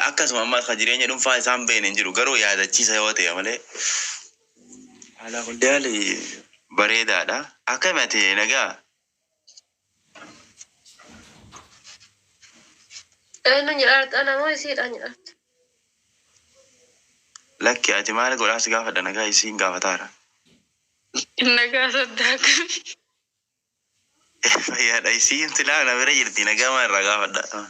Akkasuma ammas ka jireenya dhuunfaa isaan beekne hin jiru garuu yaadachiisa yoo ta'e malee. Alaa kulli haali bareedaadha. Akkami ati nagaa? Eenyu jedhaarta? Ana moo isiidhaan jedhaarta? Lakki ati maal godhaa si gaafadha nagaa isiin gaafataara. Nagaa soddaa akkamii? Fayyaadha isiin silaa na bira jirti nagaa maal irraa gaafadha.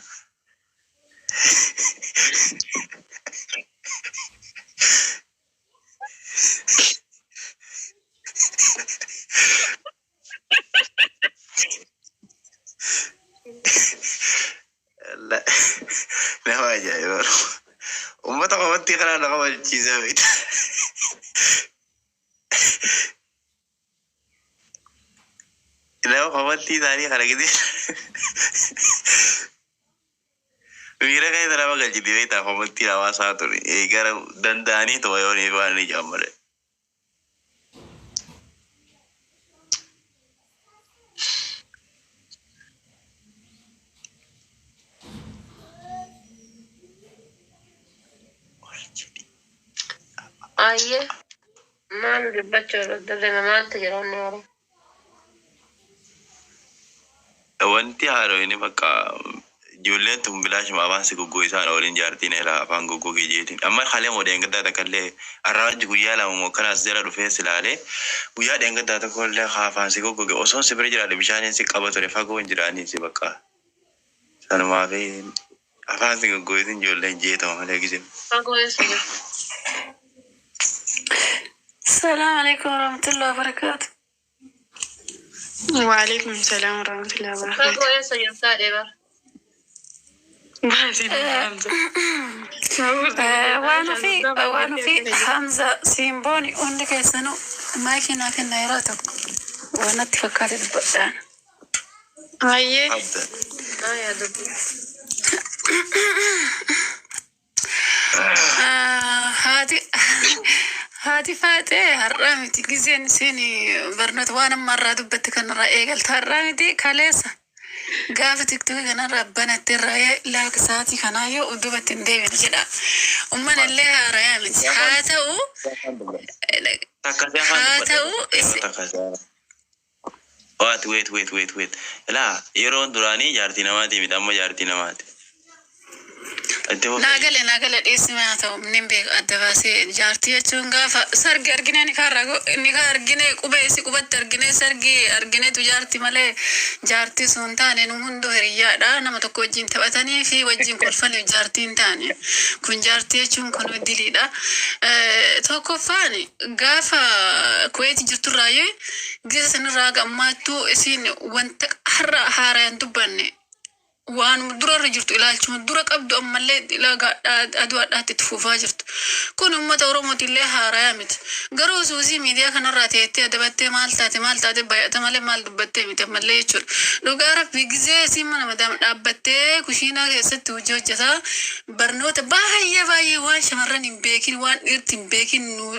Nama ajaa'iba. Uummata qofatti karaa na kabachiisa beekta. Nama qofatti isaanii kana gidee miira keessa nama galchiti beektaa qofatti hawaasaa tuni gara danda'anii tuma yoo ni waan ni jedhan malee. Ayyee maal dubbachuu irratti maaltu jira wanni haaraa? Wanti haarooyini bakka ijoolleen tun bilaashuma afaan si goggogisaan oolin jaartiin elaa afaan goggoge jeetiin. Amma kalee moo dheengaddaa takka illee arraa guyyaa lama moo akkana as jala dhufee si laalee guyyaa dheengaddaa tokko illee haa afaan si goggoge osoon si bira jiraadhe bishaaniin si qaba ture fagoo hin jiraanii si bakka. Sanumaa fi afaan si goggogisin ijoolleen jeetama malee gisee. Fagoo eessa jiru? Salaam alaikum warahmatullahi wabarakatuh. Waalaikum salaam warahmatullahi wabarakatuh. Fagoo eessa jirtaa dheebar? Baasii Hamza. Waan ofii Hamza Simbooni hundi keessanuu maayikii naa kenna yeroo tokko waan natti fakkaate dubbadhaan. Ayyee. Abda. Aayaa dubbi. Haati faaxee har'aa miti gizeen isiin barnoota waan amma irraa dubbatte kanarraa eegalta har'aa miti kaleessa gaafa TikTokii kanarraa banatte irraa laaka sa'aatii kanaa yoo duubatti hin deebine jedha. Uummanni illee haarayaa miti. Haa ta'u Takka si afaan haa dubbadha. ta'u Yeroo takka si afaan. Wait, wait, wait, wait, wait. Ilaa yeroon duraanii jaartii namaati miti amma jaartii namaati. Itti fufi. Naa gale dhiisni haa ta'u nin beeku adda baasee jaartii jechuun gaafa sargi argine ni kaarra ni kaa argine qubee isi qubatti argine sargi arginetu jaartii malee jaartii sun taane nu hunduu hiriyyaadha nama tokko wajjin taphatanii fi wajjin kolfaniif jaartii hin taane kun jaartii jechuun kun diliidha. Tokkoffaan gaafa Kuweeti jirturraayyuu gisa sanirraa haga ammaattuu isiin wanta har'a haaraan dubbanne waan dura irra jirtu ilaalchuma dura qabdu ammallee aduu adhaatti itti fufaa jirtu. Kun uummata Oromooti illee haarayaa miti. Garuu suusii miidiyaa kanarraa teettee adabattee maal taate maal taate baay'ata malee maal dubbattee miti ammallee jechuudha. Dhugaa rabbi gizee isiin mana madaam dhaabbattee kushiinaa keessatti hojii hojjetaa barnoota baay'ee baay'ee waan shamarran hin beekin waan dhiirti hin beekin nu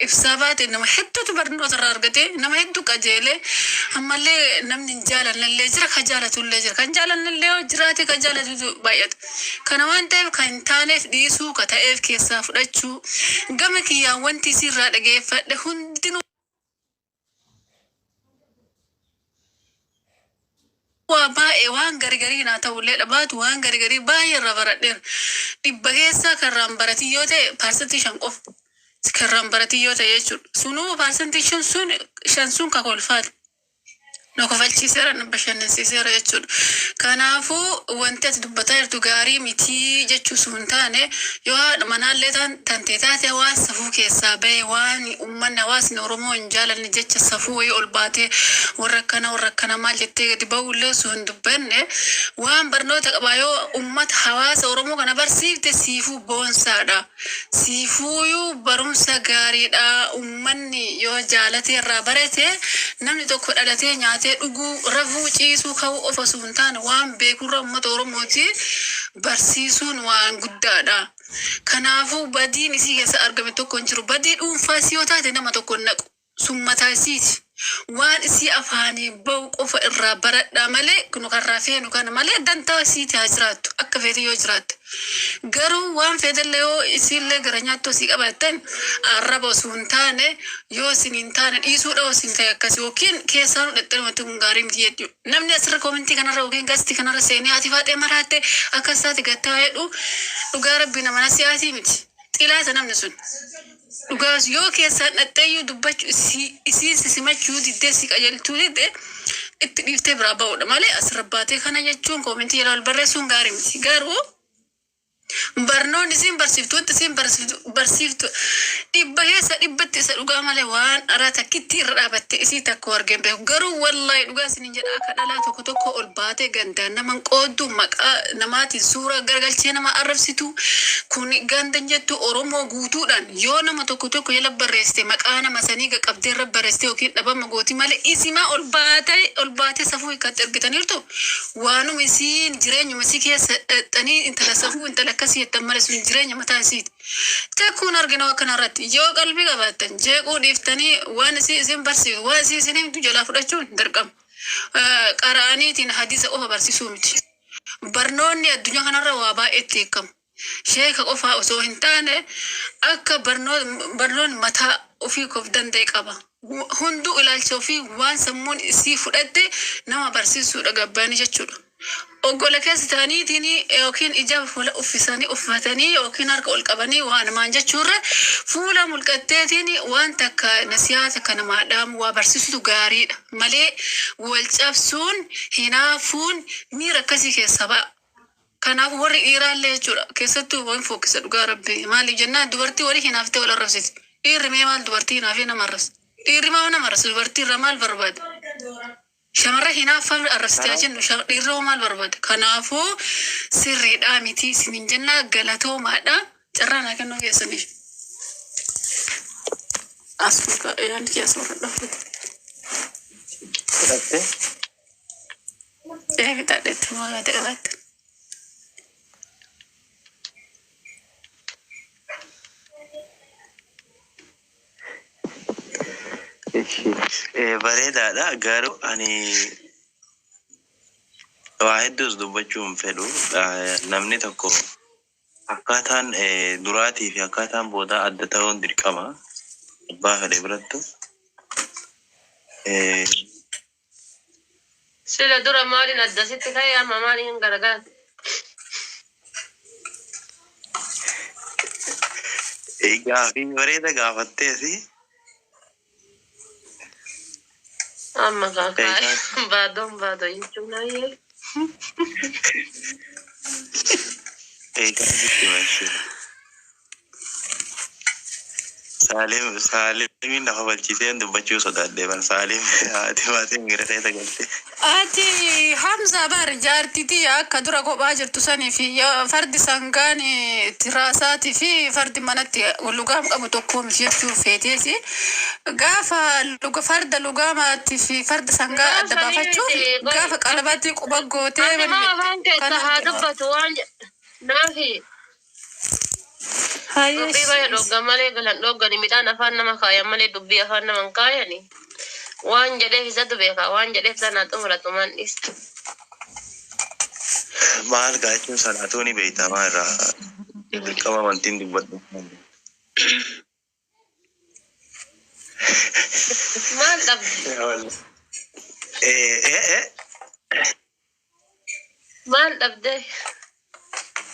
ibsaa baate nama hedduutu barnoota irraa argate nama hedduu qajeelee ammallee namni hin jaalannellee jira ka jaalatullee jira kan jaalannellee yoo jiraate ka jaalatutu baay'ata. Kana waan ta'eef kan hin taaneef dhiisuu ka ta'eef keessaa fudhachuu gama kiyyaan wanti isiirraa dhageeffadhe hundinuu waa baay'ee waan gargarii naa ta'ullee dhabaatu waan gargarii baay'ee irraa baradheera. 100 keessaa karraan baratii yoo ta'e 5% qofa. Karraan baratii yoo ta'e jechuudha. Sunuu 5% sun 5 sun ka kolfaati. Nu kofalchiiseera nu bashannansiiseera jechuudha. Kanaafuu wanti ati dubbataa jirtu gaarii mitii jechuu sun hin taane yoo haadha manaallee tantee taate waan safuu keessaa bahe waan uummanni hawaasni Oromoo hin jaalanne jecha safuu wayii ol baatee warra akkana warra akkana maal jettee gadi ba'uullee osoo hin dubbanne waan barnoota qabaa yoo uummata hawaasa Oromoo kana barsiifte siifuu boonsaadha. Siifuuyuu barumsa gaariidha. Uummanni yoo jaalatee irraa barate namni tokko dhalatee nyaatee dhuguu rafuu ciisuu ka'uu qofa osoo hin taane waan beekurra uummata Oromooti barsiisuun waan guddaadha. Kanaafuu badiin isii keessa argame tokko hin jiru. Badii dhuunfaa isii yoo taate nama tokko hin naqu. Sun mataa isiiti. Waan isii afaanii bahu qofa irraa baradhaa malee, nu karraa feenu kana malee, dantaa isiiti haa jiraattu, akka feete yoo jiraatte. Garuu waan feetellee yoo isiillee gara nyaattu asii qabaattan, arraba osoo hin taane, yoo isin hin taane dhiisuudha, osoo hin ta'e akkas yookiin keessaa nu dhexxee wanti kun gaarii miti jechuudha. Namni asirra comment kanarra yookiin guest kanarra seenee haati faaxee maraatte akkas taate gattaa jedhu, dhugaa rabbii nama nasiyaatii miti. Xilaata namni sun. Dhugaas yoo keessaan dhaqxeeyyuu dubbachuu isii simachuu diddee, si qajeelchuu didde, itti dhiiftee biraa ba'uudha malee asirra baatee kana jechuun, comment jala wal barreessuun gaarii miti. Garuu barnoonni isiin barsiiftu, wanti isiin barsiiftu 100% isa dhugaa malee waan dharaa takkitti irra dhaabatte isii takka argeen beeku. Garuu wallaahi dhugaa isiniin jedha, akka dhalaa tokko tokko ol baatee gandaan naman qooddu, maqaa namaatiin suuraa garagalchee nama arrabsitu kun gandan jettu, Oromoo guutuudhaan yoo nama tokko tokko jala barreessite, maqaa nama sanii qaqabdee irra barreessite yookiin dhabama gooti malee, isimaa ol baatee safuu hiikkatti argitaniirtu. Waanuma isiin jireenyuma isii keessa dhaqxanii intala safuu, intala akkasii jettan malee, sun jireenya mataa isiiti. Takkuun arginu akkana irratti yoo qalbii qabaattan, jeequu dhiiftanii, waan isii isin barsiisu, waan isii isin himtu jalaa fudhachuun dirqama. Qara'aniitiin hadiisa qofa barsiisuu miti. Barnoonni addunyaa kanarra waa baay'eetti hiikamu. Sheeka qofaa osoo hin taane, akka barnoonni mataa ofii of danda'e qaba. Hunduu ilaalcha ofii waan sammuun isii fudhatte nama barsiisuudha gabbaanii jechuudha. Oggola keessa ta'aniitiin yookiin ija fuula uffisanii uffatanii yookiin harka ol qabanii waan maan jechuurra, fuula mulqatteetiin waan takka nasiyaa takka namaa dhaamu, waa barsiisutu gaariidha malee, wal cabsuun, hinaafuun, miira akkasii keessa ba'a. Kanaaf warri dhiiraallee jechuudha, keessattuu waan fokkisa dhugaa rabbii. Maaliif jennaan, dubartii walii hinaaftee wal arrabsiti. Dhiirri mee maal dubartii hinaafee nama arrabsa? Dhiirri maal nama arrabsa? Dubartii irraa maal barbaada? Shamarra hinaaffaa arrabsitee haa jennu, dhiirri hoo maal barbaada? Kanaafuu sirriidhaa miti isiniin jennaa, galatoomaadha. Carraa naa kennuu keessaniif. As fuuta yaadni kee as warra dhufu. Fudhattee? Ee, fixadhetti moo yaada qabaatte? Bareedaadha, garuu ani waa hedduus dubbachuu hin fedhu. Namni tokko akkaataan duraatii fi akkaataan boodaa adda ta'uun dirqama abbaa fedhe birattu. Sila dura maaliin adda sitti ka'e, amma maaliin garagara? Gaafii bareeda gaafatteesi. Amma kaakaa baadoon baadoo jechuun ayyee. Egaa sitti mashi. Saalim, Saalimiin lafa balchisee dubbachuu sodaadhee bar. Saalim haati baatee miira keessa galte. Ati Hamza bar jaartitii akka dura kophaa jirtu sanii fi fardi sangaan tiraasaatii fi fardi manatti lugaam qabu tokko miti jechuu feeteeti. Gaafa luga farda lugaamaatii fi farda sangaa adda baafachuuf gaafa qalabatti quba gootee Ati wani maa jette. afaan keessa Kanaaf haa dubbatu waan naafi dubbii baay'ee dhoggan malee galan dhoggani, midhaan afaan nama kaayan malee dubbii afaan nama hin kaayani. Waan jedheef isatu beeka, waan jedheef sanaa xumuratu maan dhiistu. Maal gaachuun sanaatuu ni beekta, maa irraa dirqama amantiin dubbadhu. Maal dhabde? Eh. Maal dhabde?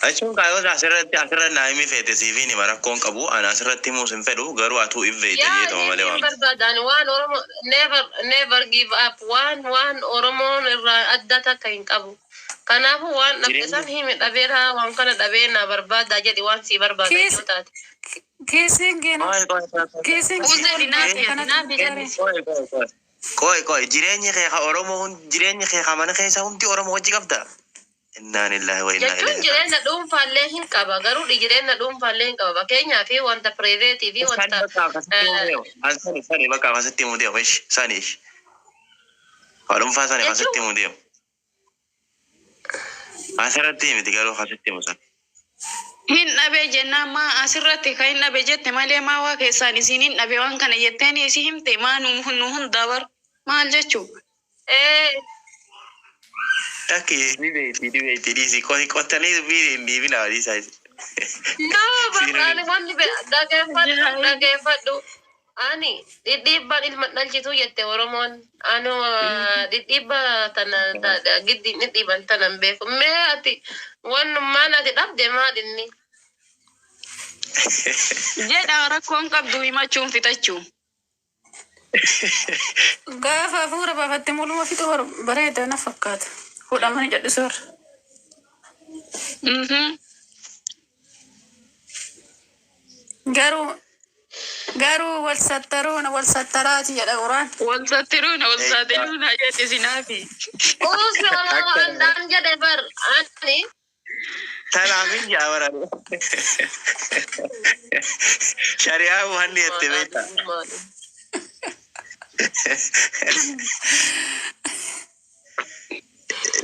Jechuun kaayoo asirratti naa himi feete siifiin hima, rakkoon qabu. Ani asirratti himuus hin fedhu, garuu atuu if beekte Yaa jeetuma malee hin waan. barbaadan waan Oromo never never give up, waan Oromoon irraa adda takka hin qabu. Kanaafuu waan dhabde san himi, dhabeera, waan kana dhabee na barbaada jedhi, waan sii barbaada yoo taate. Kiisiin keenya Qoy qoy qoy. kiisiin Uzeri naafi naafi jennisi. Qoy qoy qoy. Qoy qoy, jireenyi kee ka Oromoo hundi, jireenyi kee ka mana keessa hundi Oromoo wajji qabda. Innaa lillahi wa innaa Jechuun ilayhi jireenya dhuunfaallee hin qaba, garuu jireenya dhuunfaallee hin qaba, fakkeenyaa fi wanta private fi Sani wanta bakka akkasitti himuu deemu. An sani sani bakka akkasitti himuu deemu. Ish sani ish. Ka dhuunfaa sani akkasitti jechuun himuu deemu. Asirratti miti, garuu akkasitti himu sani. Hin dhabe jennaan, maa asirratti kan hin dhabe jette malee, maa waa keessaan isiin hin dhabe waan kana jetteen isii himte, maa nu hundaa bar. Maal jechuu? Ee. Takki ni beekti ni beekti dhiisi qottanii dubbii hin dhiibina dhiisaa. No, barbaani wanni dhageeffadhu dhageeffadhu. Ani dhidhiibbaan ilma dhalchituu jette Oromoon. Anu dhidhiibba tana giddi dhidhiiban tana hin beeku. Mee ati wannummaan ati dhabde maal inni? Jedha rakkoon qabdu himachuun fixachuu. Gaafa hafuura baafatte muluma fixu bareeda na fakkaata. Fuudhamanii jedhisu warra. Garuu wal sattaruun wal sattaraati jedha Quraan. Wal sattiruun wal saaxiluun jedhi sinaafi. Uusi andaan jedhe bar ani. Tanaafin jaabara. Shari'aa waan jette beektaa.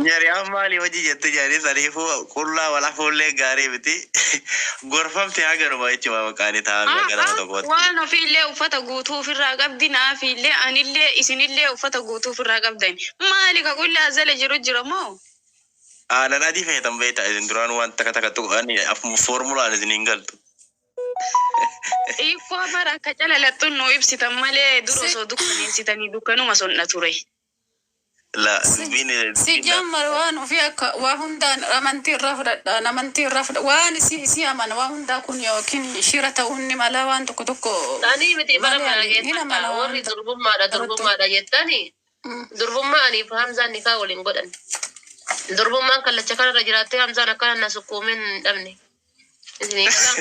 Shari'aan maali hojii jette jedhanii saniifuu qullaa wal hafuullee gaarii miti. Gorfamte haganuma jechuudha maqaan taa'ame gara nama tokkootti. Waan ofiillee uffata guutuu ofirraa qabdi naafiillee anillee isinillee uffata guutuu ofirraa qabdan. Maali ka qullaa jala jiru jira moo? Aannan adii feetan beektaa isin duraan waan takka takka tuqanii foormulaan isin hin galtu. Hiikoo bara akka calalattuun nu ibsitan malee dura osoo dukkaneessitanii dukkanuma sonna ture. La dubbiin Si jammar waan ofii akka waa hundaan amantii irraa fudhadhaan amantii irraa fudha waan isii isii amana waa hundaa kun yookiin shira ta'uun ni mala waan tokko tokko Ani miti bara malee ani hin dhageeffadha. amana waan Warri durbummaadha durbummaadha jettani. Durbummaa aniif Hamzaan nikaa waliin godhan. Durbummaan kallacha kanarra jiraattee Hamzaan akkana na sukkuumeen hin dhabne. Isinii galaa?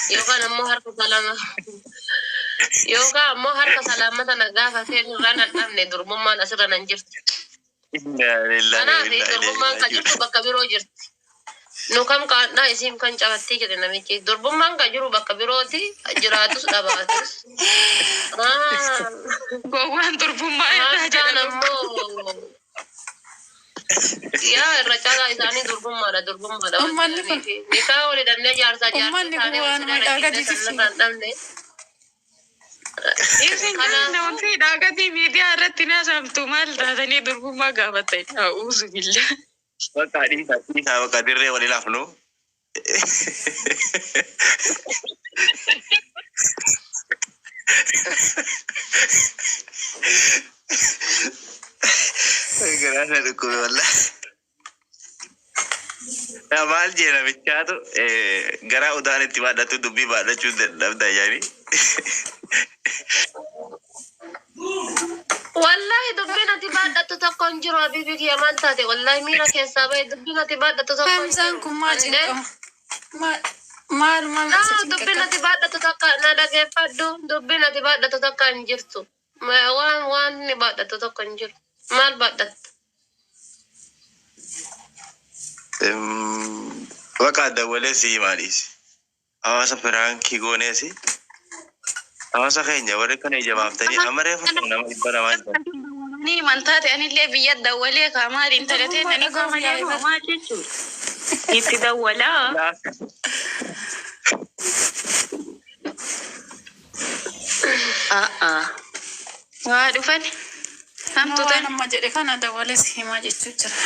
Yookaan ammoo harka salama. Yookaan ammoo harka salaamata na gaafatee irraa nan dhabne durbummaan asirra nan jirti. Kanaaf durbummaan kan jirtu bakka biroo jirti. Nu kam qaadhaa isiin kan cabattee jedhe namichi. Durbummaan kan jiru bakka birooti jiraatus dhabaatus. Gowwaan durbummaa irraa Hamzaan jedha. ammoo yaa irra caalaa isaanii durbummaadha durbummaadha. Ummanni kun Nikaa walii dhabnee jaarsaa jaartii ummanni kun taanee waan wal miidhaa gadiitti sanarraa hin dhabne. Isin namoota hidhaagatii miidiyaa irratti naasamtu maal taatanii durbummaa gaafattan? A'uuzu billah. Bakka dhiisaa dhiisaa bakka dirree waliin hafnu. Garaa na dhukkube wallahi. Maal jee namichaatu garaa udaan itti baadhatu dubbii baadhachuu dadhabda jedhanii. Wallahi dubbiin ati baadhattu tokko hin jiru habiibi kiyya maal taate wallahi miira keessaa bahe dubbiin ati baadhattu tokko hin Hamzaan jiru. kun maa Andee cinqama? Maal maal Naa isa dubbiin cinqata? ati baadhattu takka na dhageeffadhu dubbiin ati baadhattu takka hin jirtu. Waan waan inni baadhattu tokko hin jiru. Maal baadhatta? Bakka dawwalee si himaadhiis. Hawaasa piraankii gooneesi. Hawaasa keenya warri kana ija baaftanii amma reefu nama 200 jira. Ni mantaate anillee biyya dawwalee kaa maal intala Durbummaa teessanii dhagaaf koo malee yaa'e moo maal jechuudha? Itti dawwalaa. Waa dhufan Nama hamtu waan tan. amma jedhe kana dawwalees himaa jechuu jira.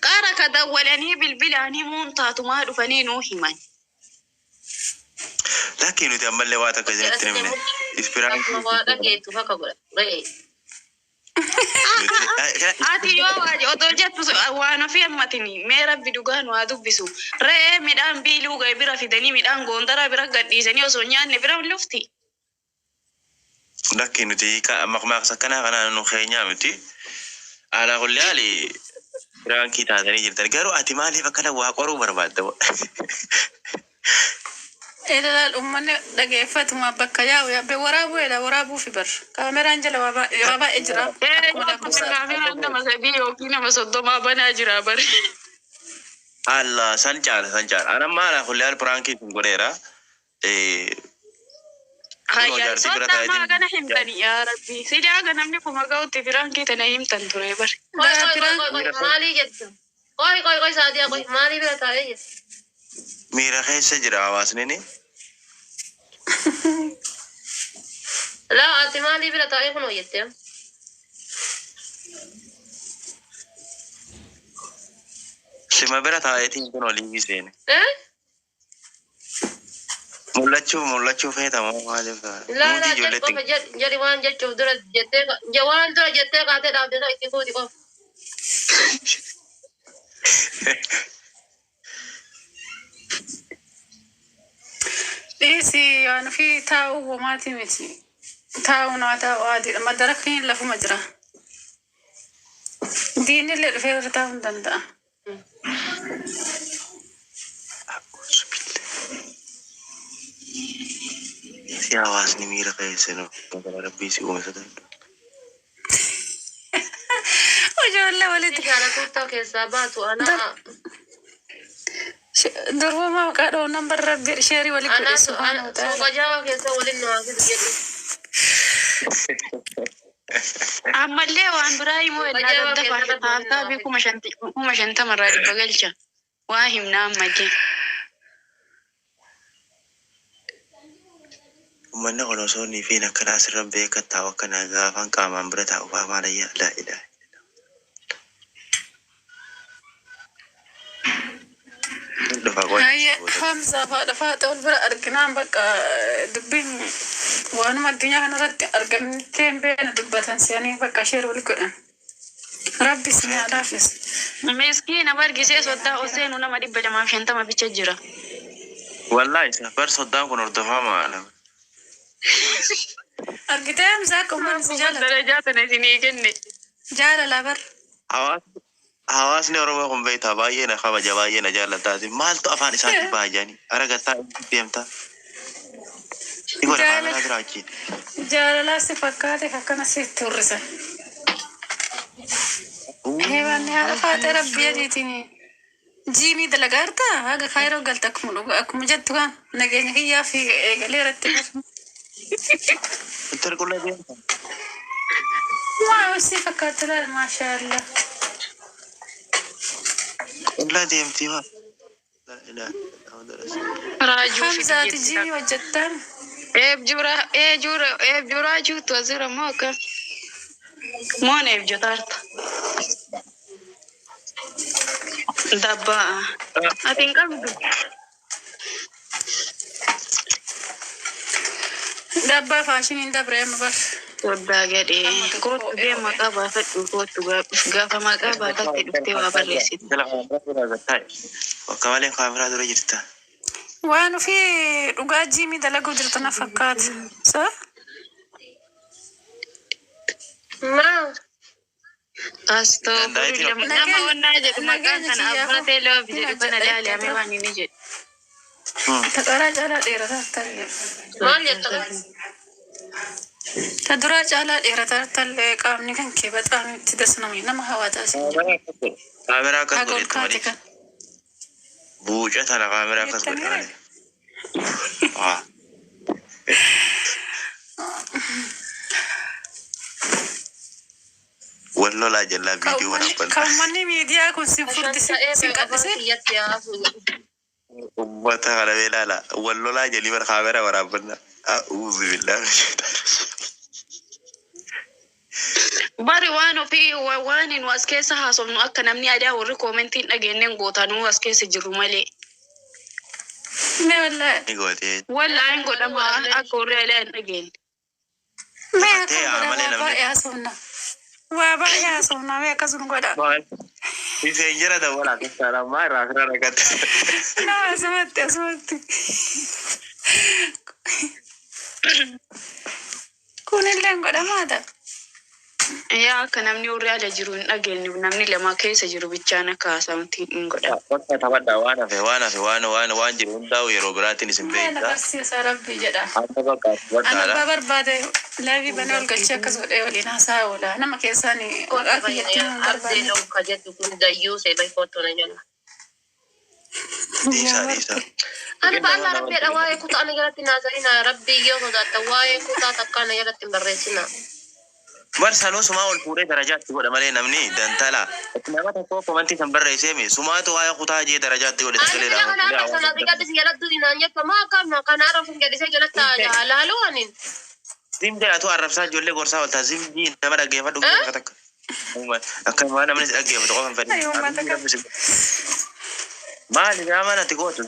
Qaara ka dawwalanii bilbilaan himuun taatumaa dhufanii nuu himan. Lakkii nuti ammallee waa takka isinitti hin himne. Ispiraankii Akkuma waa dhageettu bakka godha. Re'ee. Ati yoo waa otoo jettu waan ofii hammatini mee rabbi dhugaan waa dubbisu. Re'ee midhaan biiluu ga'e bira fidanii midhaan goondaraa bira gadhiisanii osoo hin nyaanne bira hin lufti. Lakkii nuti maqmaaqsa akkanaa kanaa nu keenyaa miti. Alaa kulli haali piraankii taatanii jirtan. Garuu ati maaliif akkana waa qoruu barbaadda? Ilaal uummanni dhageeffatuma bakka yaa'u yaabbe waraabuu jedha waraabuufi bar. Kaameraan jala waa baay'ee jira. Akkuma lakkoofsaati. Kaameraan nama 3 yookiin nama 30 banaa jira bari. Allah san caala san caala. Ana amma alaa kulli haali piraankii kun godheera. Kunoo Hayya jaartii bira soddaa maa taa'eetiin. kana himtani yaa rabbi. Silaa ga namni kuma ga'utti firaankii tana himtan ture bari. Qoy Gaa qoy qoy piraan qoy qoy maalii jettu? Qoy qoy qoy saadiyaa qoy maalii bira taa'ee jettu? Miira keessa jira hawaasni ni. Laa ati maalii bira taa'ee kunoo jettee? Sima bira taa'eetiin kun olii seene. Eh? Mul'achuu feeta moo maaliif? Laa Nuti laa jedhi ijoolleetti qofa jedhi jedhi waan jechuuf dura jettee waan dura jettee kaatee dhaabde sana itti fuuti qofa. Dhiisi waan ofii taa'uu womaati miti. Taa'uun haa taa'u adiidha. Madarakni lafuma jira. Diinni illee dhufee irra taa'uu hin danda'a. Si hawaasni miira keessa nu magaalaa rabbii si uume sodaadhu. Ijoollee walitti. Jaalatuuttaa keessaa baatu anaa Durbuma maqaa dhoonan barra rabbi sheerii walitti godhe anaa subhaana wa ta'ala. suuqa jaawaa keessa waliin nu haa fidu jedhi. Ammallee waan biraa himuu Suuqa ennaa jaawaa daddafa keessa rabbi waliin nu haa taaftaabii fidu. 50,000 irraa dhibba galcha. Waa himnaa ammallee. Uummanni kun osoo inni fi akkana asirra beeka taa'u akkana gaafan qaamaan bira taa'u fa'aa maalayyaa laa ilaaha. Dhufa qoy. Hayya Hamza faadha faata ol bira arginaan bakka dubbiin waanuma addunyaa kanarratti argamtee hin beekne dubbatan se'anii bakka sheerii walitti godhan. Rabbi isin haa laaffisu. Miskiina bargisee soddaa ol seenu nama 250 bicha jira. Wallaahi isa bar soddaan kun hordofaa maala. Argitee Hamza akka uummanni si jaalatu. Darajaa sana isinii kenne. Jaalala bar. Hawaasni Oromoo kun beektaa baay'ee na kabaja baay'ee na jaallataati. Maaltu afaan isaatti baha jedhanii aragattaa deemta. Ni godha kaameraa bira wajjin. Jaalalaa si fakkaate akkana si turrisan. Heewanni haadha faatee rabbi adiitiin jiimii dalagaa jirtaa haga kaayiroo galte akkuma dhuga akkuma jettu kan nageenya kiyyaa fi eegalee irratti Intal qulla deemta. Maa si fakkaate laal maashaallah. Qulla deemti maa. Laa ilaaha illallah. Raajuu fidi Hamzaati jetti jiimii takka. hojjettaan. Eebjuura eejuura eebjuuraa juutu asirra moo akka moon eebjotaarta. Dabbaa. Ati hin qabdu. Dabbaa faashiniin dabre amma bar. Soddaa gadhee. Amma tokko Kootu gee maqaa baafadhu kootu gaafa maqaa baafatte dhuftee waa barreessite. Bakka malee kaameraa dura jirta. Waan ofii dhugaa jiimii dalaguu jirtu na fakkaata. So? Maa Astoofurillah. Nama Nageenya wannaa jedhu maqaan nageenya kana kiyyaafuu abbaa teeloo hin jedhu kana hojjedha laali jettee amee tura. waan inni jedhu. Ta qaraa caalaa dheerataa tallee. Maal jetta? Ta duraa caalaa dheerataa tallee qaamni kan kee baxaam itti dasname nama hawwataa si jedhu. Kaameraa akkas Haga ol godhetti kaate malee. kan. Buuca tana kaameraa akkas godhe Jettanii malee. Waa. Wal lolaa jallaa viidiyoo waraabban. Kan uummanni miidiyaa kun si furdise Ta'ee si afaan qal'ise. kiyyatti haafu jedhu. Uummata kana mee ilaala. Wal lolaa jedhanii bara kaameraa waraabbanna. A'uudhu billaahi. Bari waan ofii waan nu as keessa haasofnu akka namni adaa warri koomentii hin dhageenyeen goota nu as keessa jirru malee. Mee wallaahi. Ni gootee. Wallaahi hin godhama akka warri alaa hin dhageenye. Mee Ta'ee akkam godha malee waa namni. baay'ee haasofna. Waa baay'ee haasofna mee akkasuma godha. Isheen jira dawwalaa keessaa lammaa irraa fira dhaqatte. Nama asumatti asumatti. Kunillee hin godhamaadha. Yaa akka namni warri ala jiru hin dhageenye namni lama keessa jiru bichaan akka haasa'utti hin godhamu. Bakka taphadhaa waan hafe waan hafe waan waan waan jiru hundaa'u yeroo biraatiin isin Mee na beekta. barsiisa rabbii jedha. Amma bakka Ani abbaa taphadhaadha. barbaade laavii banee ol galchee akkas godhee waliin haasaa oola. Nama keessaan maqaa kiyyatti himuu hin Abdee barbaanne. dhooka jettu kun dayyuu seebay kootu na jala. Dhiisaa Yaa dhiisaa. rabbi. Ani ba'allaa rabbiidha waa'ee kutaa ana jalatti naasa'ina rabbii yoo sodaatta waa'ee kutaa takka ana jalatti hin barreessina. Bar sanuu sumaa ol fuudhee darajaatti godha malee namni dantala. Nama tokko komantii kan barreesseemi sumaatu waa'ee kutaa jee darajaatti godhe Ani sagalee bila kana dha. arra sana xiqqaatti si jalatti naan jetta maa akkam kana arra sun jedhisee jalatti laaluu anin. Zim jedhatu arrabsaa ijoollee gorsaa ooltaa, zim jii nama dhaggeeffadhu Eh? akka takka. Akka waan namni si dhaggeeffatu qofa hin Ay, uummata fedhin. Maali nama natti gootu?